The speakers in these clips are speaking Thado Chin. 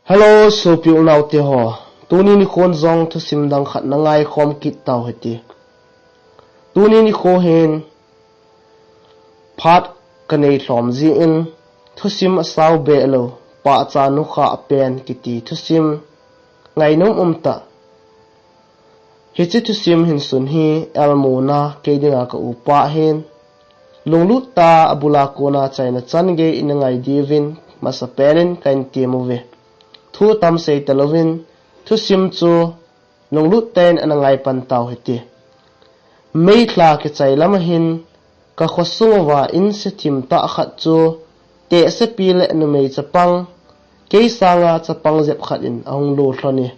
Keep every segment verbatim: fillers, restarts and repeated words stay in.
Hello, sopi u le naote ho. Tuni nikhon jong thusim dang khat na ngaikhom kit tau hite. Tuni nikho hin phat kanei lhom jin, thusim asao behlou, Pahcha Nukha Pen kiti thusim ngainom umtah. Hiche thusim hin sun hi Elmona kei dinga ka upa ahin, lunglut tah a abul a kona chaina chan gei ina ngai diuvin masapen in kahin tem uve. Thu tam sei talouvin, thusim chu lunglut tah in ana ngai pan tau hite. Meilha kichai lam ahin, ka khosung uva in se thim tah khat chu, tehsepi le numei chapang, kei sanga chapang jep khat in ahung lo lhon e.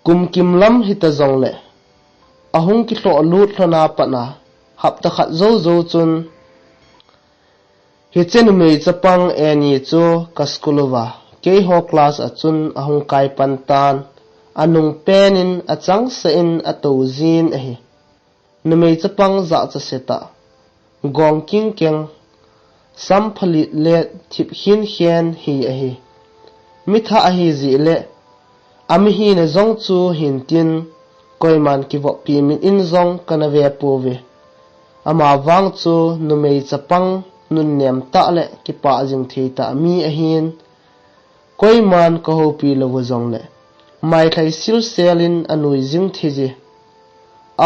Kum kim lam hita jongle, ahung kilhoh lut lhon a pat a, hapta khat jou jou chun, hiche numei chapang Annie chu ka school uva, keiho class a chun ahung kai pan tan, anung pen in achangseh in atou jin ahi. Numei chapang jachat se tah, gong kingkeng, sam phalit le thip khin khen hi ahi. Mi thah ahi jeh le, amihina jong chu hintin, koiman kivoppi mit in jong kana ve pouve. Ama vang chu numei chapang nunnem tah le kipah jing thei tah mi ahin, koiman ka houpi lou u jongle, mailhai silsel in anui jing thei ji.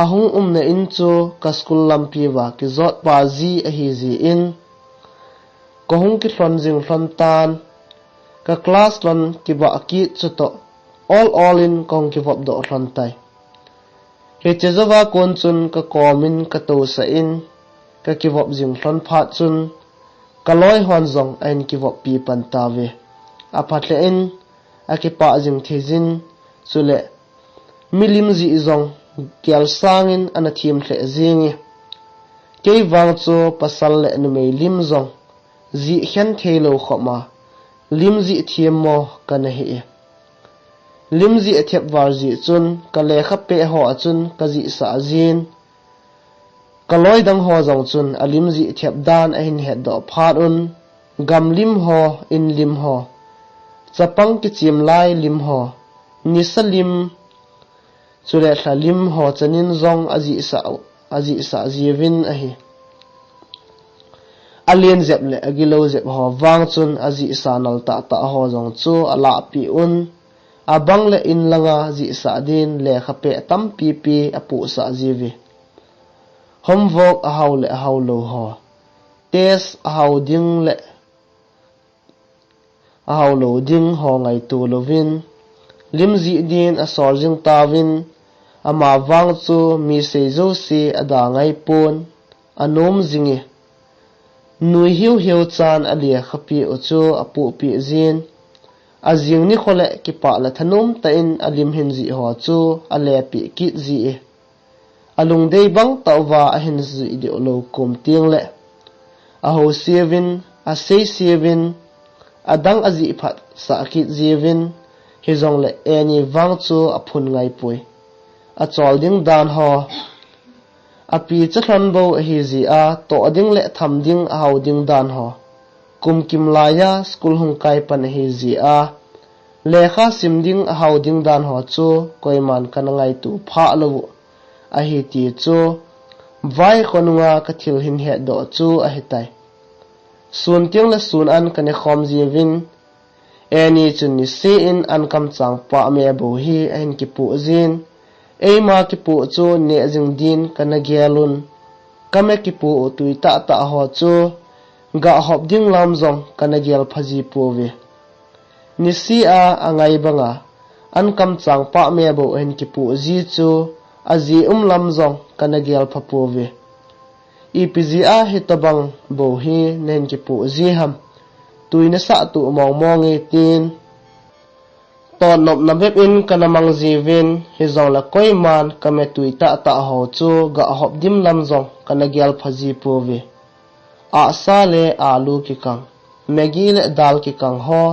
Ahung umna in chu ka school lampi uva kijot pa ji ahi jin, ka hung kilhon jing lhon tan, ka class lhon kibah kit chutoh, ol ol in ka hung kivop doh lhon tai. Hiche jouva kon chun ka kom in ka tousah in, ka kivop jing lhon phat chun, ka loi hon jong ahin kivoppi pan tauve. Aphatleh in, akipah jing thei jin, chule milim jih jong gel sang in ana them lheh jing e. Kei vang chu pasal le numei lim jong jih khen thei lou khop a, lim jih them mo kana hi e. Lim jih athep val jeh chun ka lekha peh ho a chun ka jihsah jin, ka loi dang ho jong chun alim jih thep dan ahin hetdoh phat un, gam lim ho, in lim ho, chapang kichem lai lim ho, nisa lim, chule lha lim ho chan in jong ajihsah, ajihsah jiuvin ahi. Alen jep le agilou jep ho vang chun ajihsah nal tah tah ho jong chu alahpeh un, abang le in langa jihsah din lekha peh tampi pi apohsah jiuve. Homework ahao le ahao lou ho, test ahao ding le ahao lou ding ho ngaito louvin, lim jih din asol jing tauvin, ama vang chu mi sei jouse ada ngai pon, anom jing e. Nui hiu hiu chan alekha peh u chu apohpeh jin, ajing nikho le kipah le thanom tah in alim hin jih ho chu alepeh kit ji e. Alungdei bang tah uva ahin jih deh lou kom teng le, ahouseuvin, aseiseuvin, adang ajih phatsah kit jiuvin, hijongle Annie vang chu aphun ngai poi. Achol ding dan ho, api chalhon bou ahi jeh a, toh ding le tham ding ahao ding dan ho, kum kim laiya school hung kai pan ahi jeh a, lekha sim ding ahao ding dan ho chu koiman kana ngaito phah lou u ahi ti chu, vai khonunga ka thil hin hetdoh chu ahitai. Sun teng le sun an kane khom jiuvin, Annie chun niseh in an kamchang pah me bou hi ahin kipoh jin, eima kipoh chu neh jing din kana gel un, ka me kipoh u tui tah tah ho chu gah hop ding lam jong kana gel pha ji pouve. Niseh a angai banga an kamchang pah me bou ahin kipoh ji chu ajeh um lam jong kana gel pha pouve. Ipi jeh a hitobang bou hi nahin kipoh ji ham, tui nasah tuh mong mong e tin, totnopna bep in kana mang jiuvin, hijongle koiman ka me tui tah tah ho chu gah hop dim lam jong kana gel pha ji pouve. Ahsa le alu kikang, Maggi le dal kikang ho,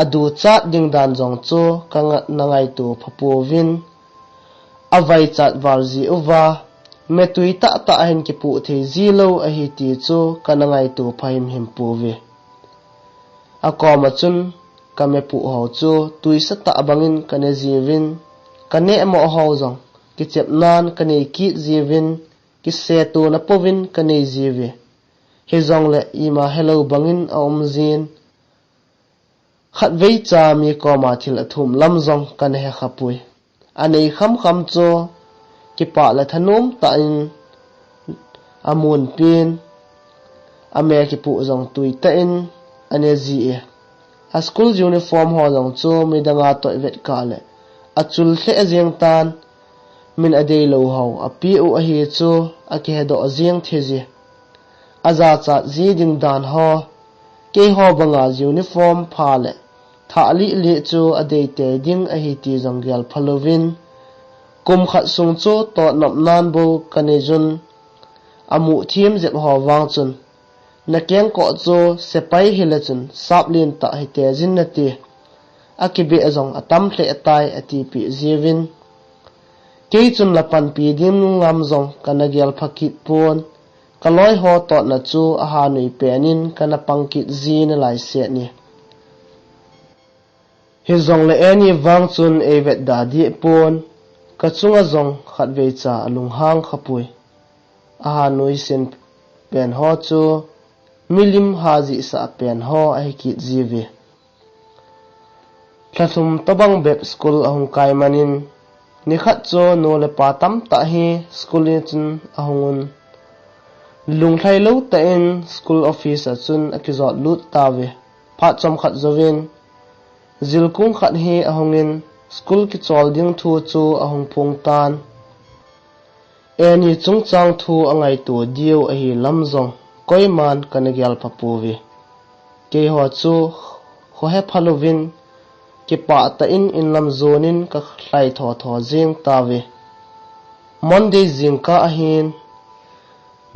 aduchat ding dan jong chu kana ngaito pha pouvin, avaichat val jeh uva, me tui tah tah ahin kipoh thei ji lou ahi ti chu kana ngaito pha him him pouve. Akoma chun, ka mepu ho chu tuisa tah bangin ka ne jiuvin, ka neh mo ho jong kichep nan ka nei kit jiuvin, kisetu na pouvin ka nei jiuve. Hijongle ima helou bangin a um jin, khatvei cha mi koma thil a thum lam jong ka na he khapui. A nei kham kham chu kipah le thanom tah in a mun pin, a me kipu jong tui tah in a ne ji e. A school uniform ho jong chu midang a toh vet kah le a chul lheh jeng tan, min a dei lou ho a pi u ahi chu a kihedoh jeng thei ji. A jachat ji ding dan ho, keiho banga uniform pha le thah lih lih chu a dei tei ding ahi ti jong gel pha louvin, kum khat sung chu totnop nan bou ka nei jun, a muh thim jep ho vang chun, na kengkoh chu sepai hile chun sap lien tah hite jin nati, a kibeh jong a tam lheh tai a tipeh jiuvin. Kei chun la panpi ding ngam jong ka na gel pha kit pon, ka loi ho totna chu a hanui pen in ka na pang kit ji nalai set ni. Hijongle Annie vang chun ei vetda deh pon, ka chunga jong khatvei cha a lunghang khapui. A hanui sen pen ho chu milim ha jihsah pen ho ahi kit jiuve. Lhathum tobang bep school a hung kai manin, nikhat chu nu le pa tamtah hi school ni chun a hung un. Lunglhai lou tah in school office a chun a kijot lut tauve. Phat chomkhat jouvin, jilkung khat hi a hungin school kichol ding thu chu a hung phong tan. Annie chungchang thu a ngaito diu ahi lam jong koiman ka na gel pha pouve. Keiho chu kho he pha louvin, kipah tah in inlam jonin ka lhai tho tho jeng tauve. Monday jingkah ahin,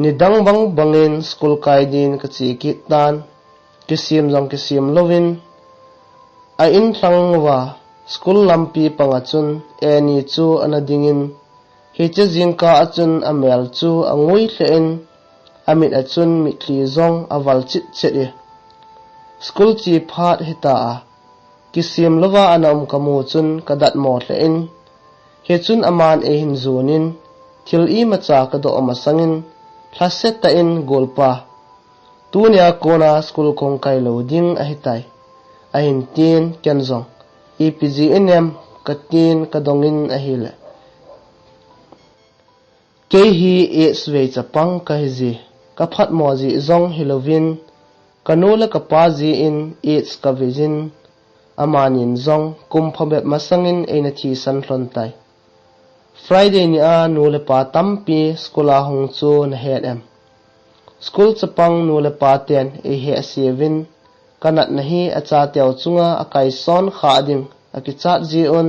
nidang bang bangin school kai din ka che kit tan, kisem jong kisem louvin, a in lhang uva school lampi panga chun Annie chu a na dingin, hiche jingkah a chun a mel chu a ngui lheh in, a mit a chun mitlhi jong a val chet chet e. School che phat hita a, kisem louva a na um ka mu chun ka datmo lheh in, hichun aman ei hin jonin, thil imacha ka doh masangin, lhase tah in, Golpa, tunia kona school kahung kai lou ding ahitai, ahin tin, ken jong, ipi jeh inem, ka tin ka dongin ahile, kei hi AIDS vei chapang ka hi ji, ka phatmo jeh jong hilouvin, ka nu le ka pa jeh in AIDS ka vei jin, amanin jong kum phabep masangin ei na thisan lhon tai. Friday nia nu le pa tampi school a hung chu na het em? School chapang nu le pa ten ei hehse uvin, ka natna hi a chateu chunga a kaison kha ding a kichat jeh un,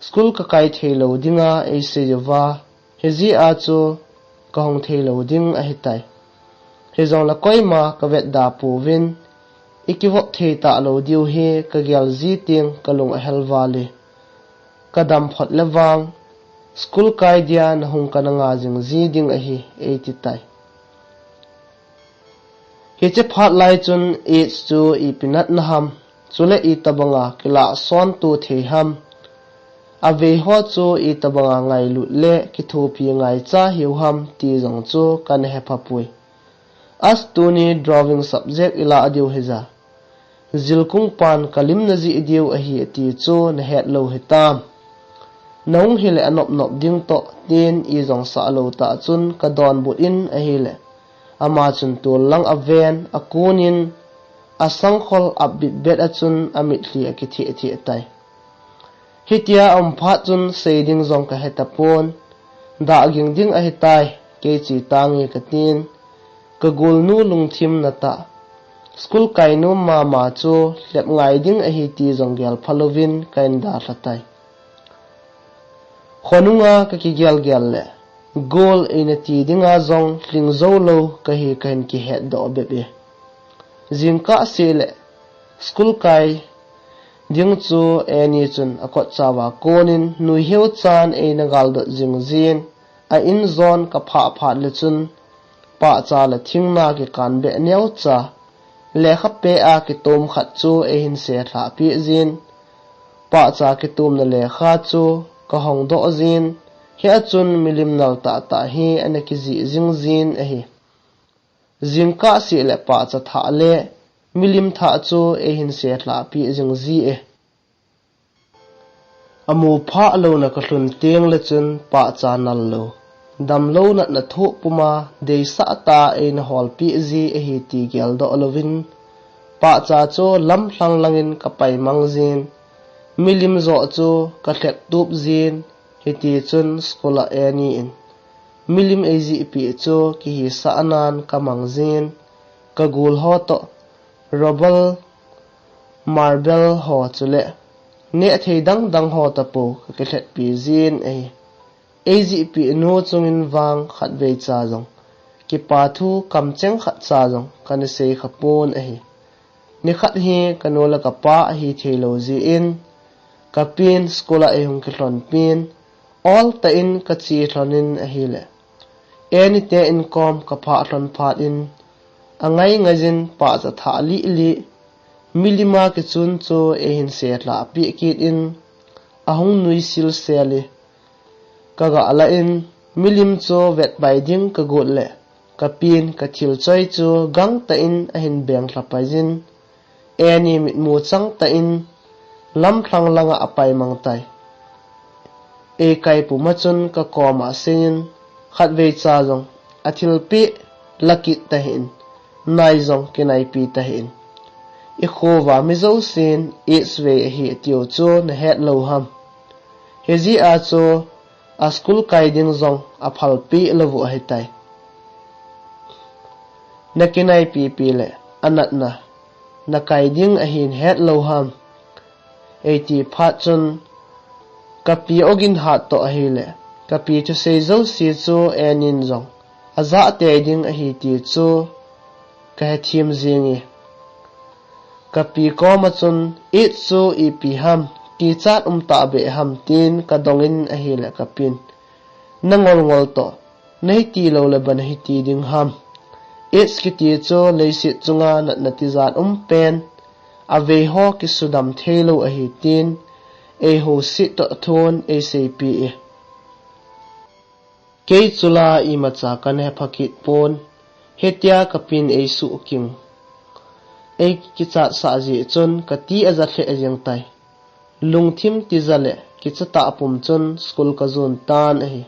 school ka kai thei lou dinga ei sei uva, hijeh a chu ka hung thei lou ding ahitai. Hijongle koima ka vetda pouvin, i kivop thei talou diu hi ka gel ji teng ka lung a hel val e. Ka dam phot le vang, school kai dia na hung ka na nga jing ji ding ahi, ei ti tai. Hiche phat lai chun AIDS chu ipi natna ham, chule itobanga kilahson to thei ham, avei ho chu itobanga ngailut le kithopi ngaicha hiu ham ti jong chu ka na he pha pui. As tuni drawing subject i lah diu hija, jilkung pan ka lim na jeh diu ahi ati chu na het lou hitam? Na hung hile a nop nop ding toh tin i jong sah lou tah chun ka donbut in ahile, ama chun tol lang a ven, a kun in, a sangkhol a bit bet a chun a mitlhi a kitheh theh tai. Hitia a um phat chun sei ding jong ka he tapon, dah ging ding ahitai, kei che tange ka tin, ka golnu lungthim na tah, school kai nom mama chu lhep ngai ding ahi ti jong gel pha louvin ka in dalha tai. Khonunga ka kigel gel le, gol eina ti dinga jong lhing jou lou ka hi ka hin kihet doh bep e. Jingkah seh le, school kai ding chu Annie chun a kotchauva konin nui heu chan eina galdot jing jin, a in jon ka phah phat le chun, pahcha le thingna kikan beh neo cha, Lekha pe a kitom khat chu eihin selhah peh jin, pahcha kitomna lekha chu kahong doh jin, hia chun milim nal tahtah hi ana kijih jing jin ahi. Jingkah seh le pahcha thah le milim thah chu eihin selhah peh jing ji e. Amu phah louna kalhun teng le chun pahcha nal lou, damlou natna thoh puma deisah tah a eina holpeh ji ahi ti geldoh louvin, pahcha chu lamlhang langin kapai mang jin, milim joh chu kalhep tup jin, hiti chun school a Annie in milim eijih peh chu kihisah nan kamang jin, kagol ho toh, rubber, marble ho chule neh thei dang dang ho tapou kakilhetpi jin ahi. Eijih peh nu chungin vang khatvei cha jong kipa thu kamcheng khat cha jong kana sei kha pon ahi. Nikhat hi kanu le kapa ahi thei lou jeh in, kapin school a eihung kilhon pin, ol tah in kache lhon in ahile, Annie te inkom kaphah lhon phat in, angai ngai jin pahcha thah lih lih, milim a kichun chu eihin selhah peh kit in, ahung nuisil sel e. Kaga lah in, milim chu vetpai ding kagot le, kapin kathil choi chu gangtah in ahin beng lha pai jin, Annie mitmu chang tah in lamlhang langa apai mang tai. Eikai puma chun kakoma asei in, khatvei cha jong athilpeh lakit tahih in, nai jong kinaipi tahih in. Ikho uva mi jousen AIDS vei ahi atiu chu nahet lou ham? Hijeh a chu aschool kai ding jong aphalpeh lou u ahitai. Nakinaipipi le anatna nakai ding ahin het lou ham? Eiti phat chun, kapi ogin hat toh ahile, kapi thusei jouse chu Annie in jong ajah tei ding ahi ti chu kahethem jing e. Kapi koma chun, AIDS chu ipi ham, kichat um tahbeh ham, tin kadong in ahile kapin, nangol ngol toh, nahiti lou le ban hiti ding ham? AIDS kiti chu leiset chunga natna tijat um pen, avei ho kisudam thei lou ahi, tin eiho set toh thon eiseipeh e. Kei chula imacha kana hepha kit pon, hitia kapin eisuh king, eikichatsah jeh chun kati aja lheh jeng tai. Lungthim tija le kichatah pum chun school kajon tan ahi.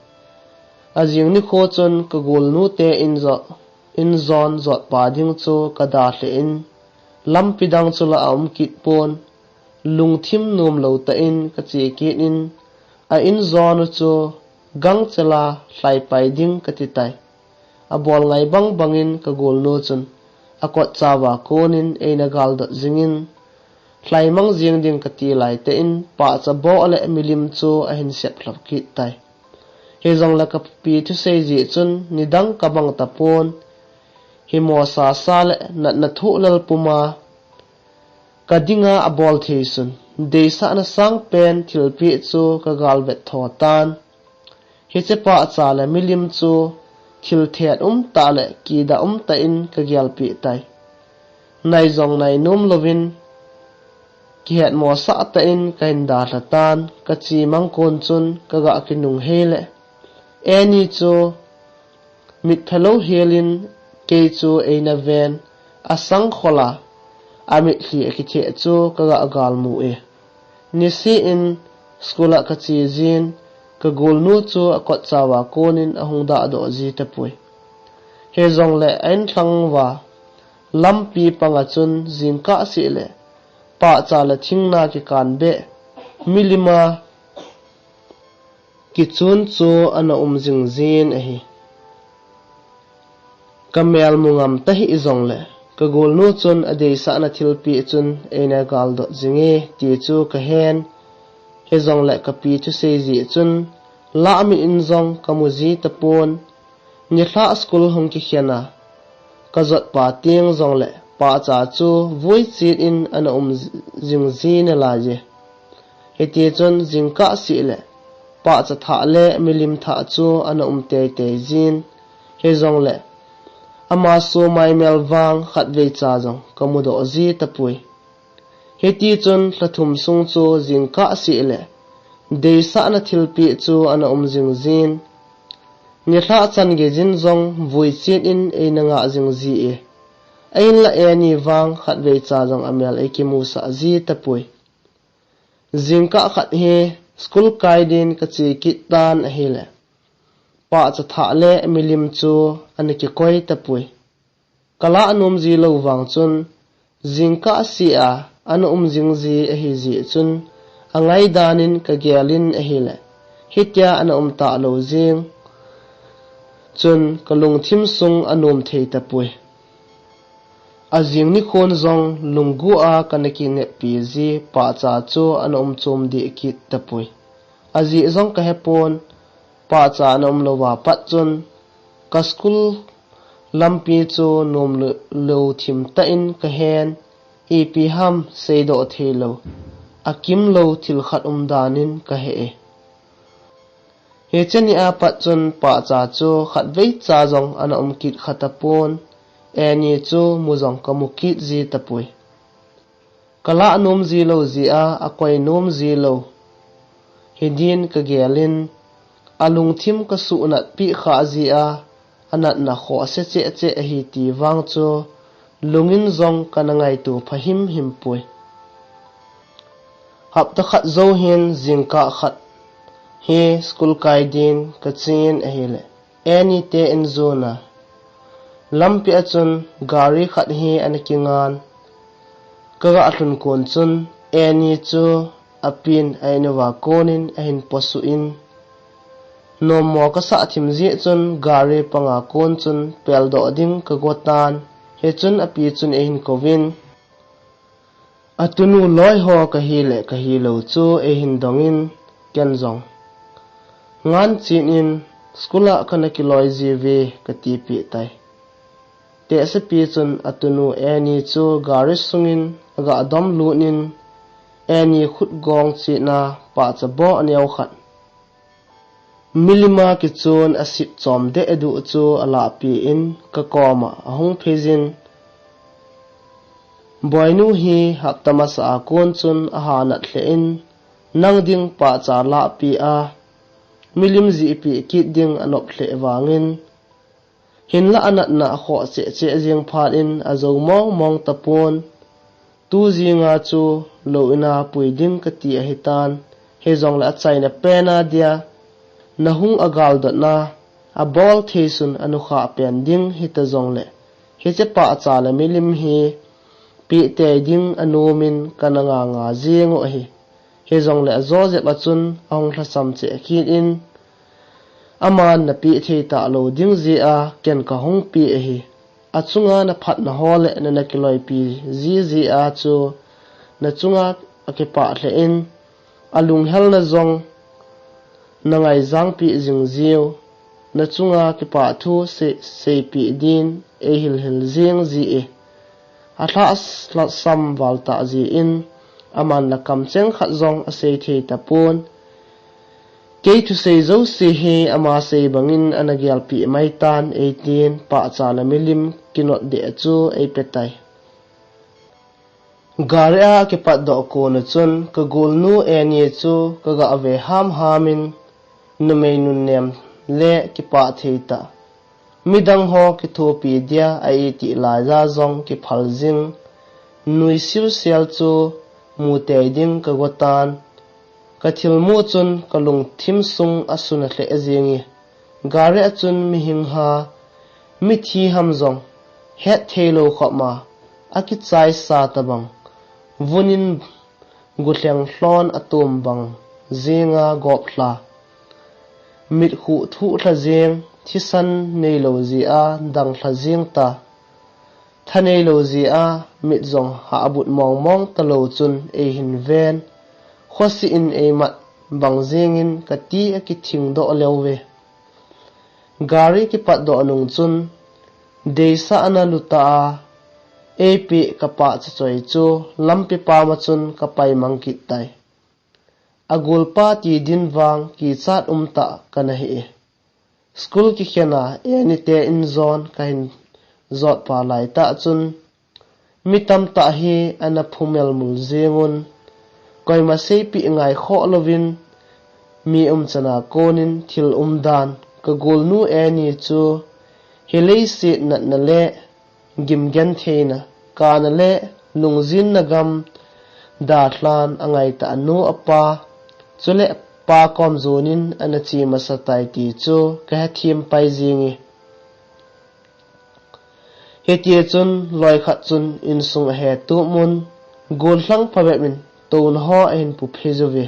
Ajing nikho chun kagolnu te in jo, in jon jotpa ding chu kadalheh in, lampi dang chu la aum kit pon, lungthim nomlou tah in kache kit in, a in jon u chu gangchela lhaipai ding kati tai. Abol ngai bang bangin kagolnu chun akotchauva konin eina galdot jingin, lhaimang jeng ding kati laitah in pahcha boh le milim chu ahin seplhap kit tai. Hijongle kapi thusei jeh chun nidang kabang tapon, himo sasa le natna thohlel puma kadinga abol thei sun, deisahna sangpen thilpeh chu kagalvet tho tan. Hiche pahcha le milim chu thil thet umtah le kidah umtah in kagelpeh tai. Nai jong nai nom louvin, kihetmosah tah in kahin dalha tan, kache mang kon chun kaga kinunghei le, Annie chu mitphelou helin kei chu eina ven, asang khola amitlhi akitheh chu kaga galmu e. Niseh in school a kache jin, kagolnu chu akotchauva konin ahung dahdoh ji tapoi. Hijongle a inlhang uva lampi panga chun jingkah seh le pahcha le thingna kikan beh, milima kichun chu ana um jing jin ahi. Kamel mu ngam tahih jongle, kagolnu chun adeisahna thilpeh chun eina galdot jinge ti chu kahen. Hijongle kapi thusei jeh chun, lahmin in jong kamu ji tapon, nilhah school hung kikhen a, kajotpa teng jongle pahcha chu vuichet in ana um jing ji nalaiye. Hitichun jingkah seh le pahcha thah le milim thah chu ana um teitei jin, hijongle Ama sumai mel vang khatvei cha jong kamudoh ji tapoi. Hiti chun lha thum sung chu jingkah seh le deisahna thilpeh chu ana um jing jin, nilhah chan geijin jong vui chet in eina ngah jing ji e. Ahinlah Annie vang khatvei cha jong amel eikimusah ji tapoi. Jingkah khat hi school kai din kache kit tan ahile, pahcha thah le milim chu ana kikoi tapoi. Kalah nom ji lou vang chun, jingkah seh a ana um jing ji ahi jeh chun, angaidan in kagel in ahile, hitia ana um talou jeng chun kalungthim sung anom thei tapoi. Ajing nikhon jong lunggel a kana kineppi ji pahcha chu ana um chom deh kit tapoi. Ajeh jong kahepon, pahcha ana um louva pat chun ka school lampi chu nom lou, lou thim tah in kahen, ipi ham seidoh theilou, akimlou thil khat um dan in kahe e. Hiche ni a pat chun pahcha chu khatvei cha jong ana um kit kha tapon, Annie chu mu jong kamu kit ji tapoi. Kalah nom ji lou jeh a, akoi nom ji lou hidin kagel in, alungthim kasuhnat peh khah jeh a, anatna khoh se cheh cheh ahi ti vang chu, lung in jong kana ngaito pha himhim poi. Hapta khat jou hin jingkah khat hi school kai din kachen ahile, Annie te in jon a, lampi a chun gari khat hi ana kingan. Kaga lhun kon chun Annie chu apen a in uva kon in ahin posuh in, nommo kasah thim jeh chun gari panga kon chun peldoh ding kago tan. Hichun api chun eihin kouvin, atunu loi ho kahi le kahilou chu eihin dong in, ken jong, ngan chen in, school a kana kiloi ji uve, katipeh tai. Tehsepi chun atunu Annie chu gari sung in aga dom lut in, Annie khut gong chetna pahcha boh neo khat, milim a kichun asep chom deh duh chu alahpeh in, kakom a ahung phei jin, Boinu hi hapta masa a kon chun aha nat lheh in, nang ding pahcha lahpeh a, milim jihpeh kit ding anop lheh vang in, hinlah anatna akhoh cheh cheh jeng phat in ajou mong mong tapon, tu jing a chu lou in a pui ding kati ahitan, hijongle achaina pen a dia, nahung a galdot na, abol thei sun anukhah pen ding hita jongle, hiche pahcha le milim hi peh tei ding anom in kana nga nga jeng u ahi. Hijongle ajo jep a chun ahung lhasam cheh kit in, aman napeh thei talou ding jeh a ken kahung peh ahi. Achunga naphatna ho le nana kiloipi ji jeh a chu nachunga akipah lheh in, alunghelna jong nangaijang peh jing jiu, nachunga kipah thu sei, seipeh din eihil hil jeng ji e. Alhah, lhasam val tah jeh in, aman la kamcheng khat jong asei thei tapon. Kei thusei jouse hi ama sei bangin ana gelpeh maitan eitin, pahcha le milim kinot deh chu eipe tai. Gari a kipatdoh kon u chun kagolnu Annie chu kaga ve ham ham in, numei nunnem le kipah thei tah, midang ho kithopi dia a itih laiya jong kiphal jing, nui silsel chu mu tei ding kago tan. Kathilmu chun kalungthim sung asuna lheh jeng e. Gari a chun mihing ha, mithi ham jong het theilou khop ma, akichaisa tabang, vun in gulheng lhon atom bang jenga gop lha, mit khuh thuh lha jeng, thisan neilou jeh a dang lha jeng ta. Thaneilou jeh a mit jong hahbut mong mong talou chun eihin ven, khosih in eimat bang jeng in kati akithing doh leu ve. Gari kipatdoh nung chun, deisahna lutah a eipeh kapahcha choi chu lampi pam a chun kapaimang kit tai. Agolpa ti din vang kichat umtah kana hi e. School kikhen a Annie te in jon kahin jotpa laitah chun, mi tamtah hi ana phumel mul jingun, koima seipeh ngai khoh louvin, mi umchan a konin thil umdan, ka golnu Annie chu, hi leiset natna le gimgentheina, kana le lungjinna gam dalhan angaitah anu apa, chule pa kom jonin ana che masa tai ti chu ka hethem pai jinge. Hiti chun loikhat chun insung ahe tup un, gollhang phabep in touna ho ahin puphei uve.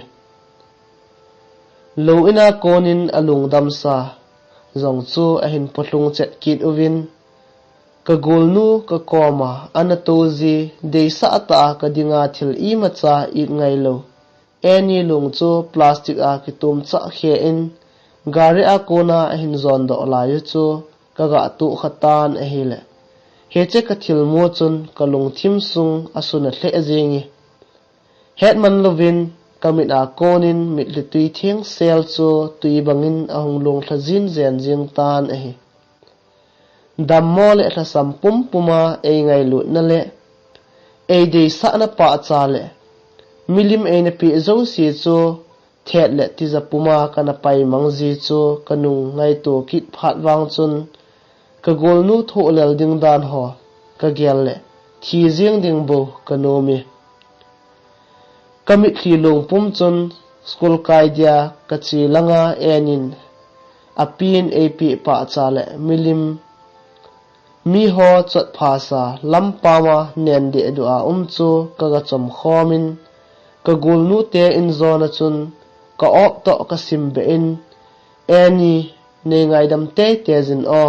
Lou in a konin alungdamsa jong chu ahin pulhung chet kit uvin, ka golnu ka koma ana tou ji, deisah tah a ka dinga thil imacha it ngai lou Annie lung chu plastic a kitum chah khe in, gari a kona ahin jon doh lai u chu ka ga tuh kha tan ahile. Hiche ka thilmu chun ka lungthim sung asun alheh jinge. Hetman louvin ka mit a konin mitlhi tui thengsel chu tui bangin ahung lunglha jin jen jing tan ahi. Dammo le lhasam pumpum a eingailutna le eideisahna pahcha le milim eina peh jouse chu thet le tija puma kana paimang ji chu ka nung ngaito kit phat vang chun ka golnu thohlel ding dan ho ka gel le thi jeng ding bou ka nom e. Ka mitlhi lungpum chun school kai dia ka che langa Annie in apin eipeh pahcha le milim, miho chotphasa lampam a nen dehduh a um chu ka ga chom khomin, ka golnu te in jona chun ka op toh ka sim beh in, Annie, nei ngaidam teitei jin o,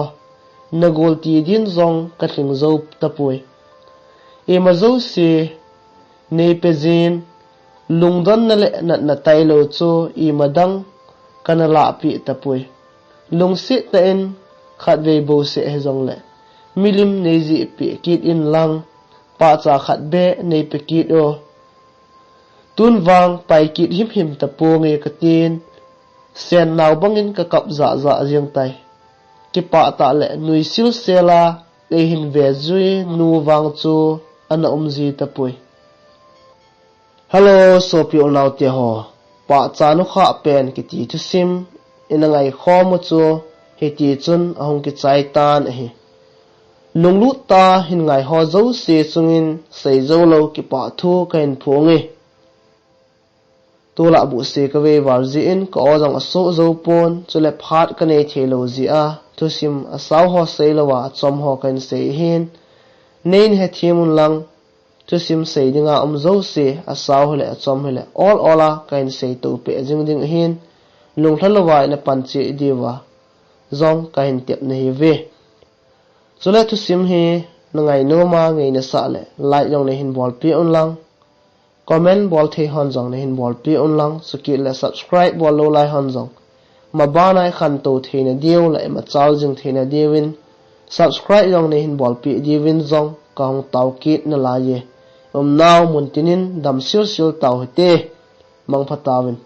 na gol ti din jong ka lhing jou tapoi. Ima jouse nei pe jin, lungdonna le natna tailou chu ima dang kana lahpeh tapoi. Lungset tah in khatvei bouseh hijongle milim nei jihpeh kit in lang, pahcha khat beh nei pe kit o. Tun vang pai kit himhim taponge katin, sen nau bangin ka kap jahjah jeng tai. Kipah tah le nuisil sel a eihin vejui nu vang chu ana um ji tapoi. Hello, sopi unaote ho. Pahcha nukhah pen kiti thusim ina ngaikhom u chu hiti chun ahung kichai tan ahi. Lunglut tah a hin ngai ho jouse chungin seijou lou kipah thu kahin phonge. Tulai buhse kavei val jeh in ka aw jong asoh jou pon, chule phat kanei thei lou jeh a thusim asao ho seilou a achom ho kahin sei ahin. Neihin hethem un lang, thusim sei dinga um jouse, asao hile achom hile ol ol a kahin sei to peh jing ding ahin, lunglha louva ina pan cheh diuva jong kahin tep nahiuve. Chule thusim hi na ngainom a, ngeina sah le like jong neihin bolpeh un lang, comment bol thei hon jong neihin bolpeh un lang, chukit le subscribe bol lou lai hon jong maban a ikhantou theina diu le imachal jing theina diuvin subscribe jong neihin bolpeh diuvin jong kahung tao kit nalaiye. Umnau mun tinin dam silsil tau hite. Mangpha tauvin.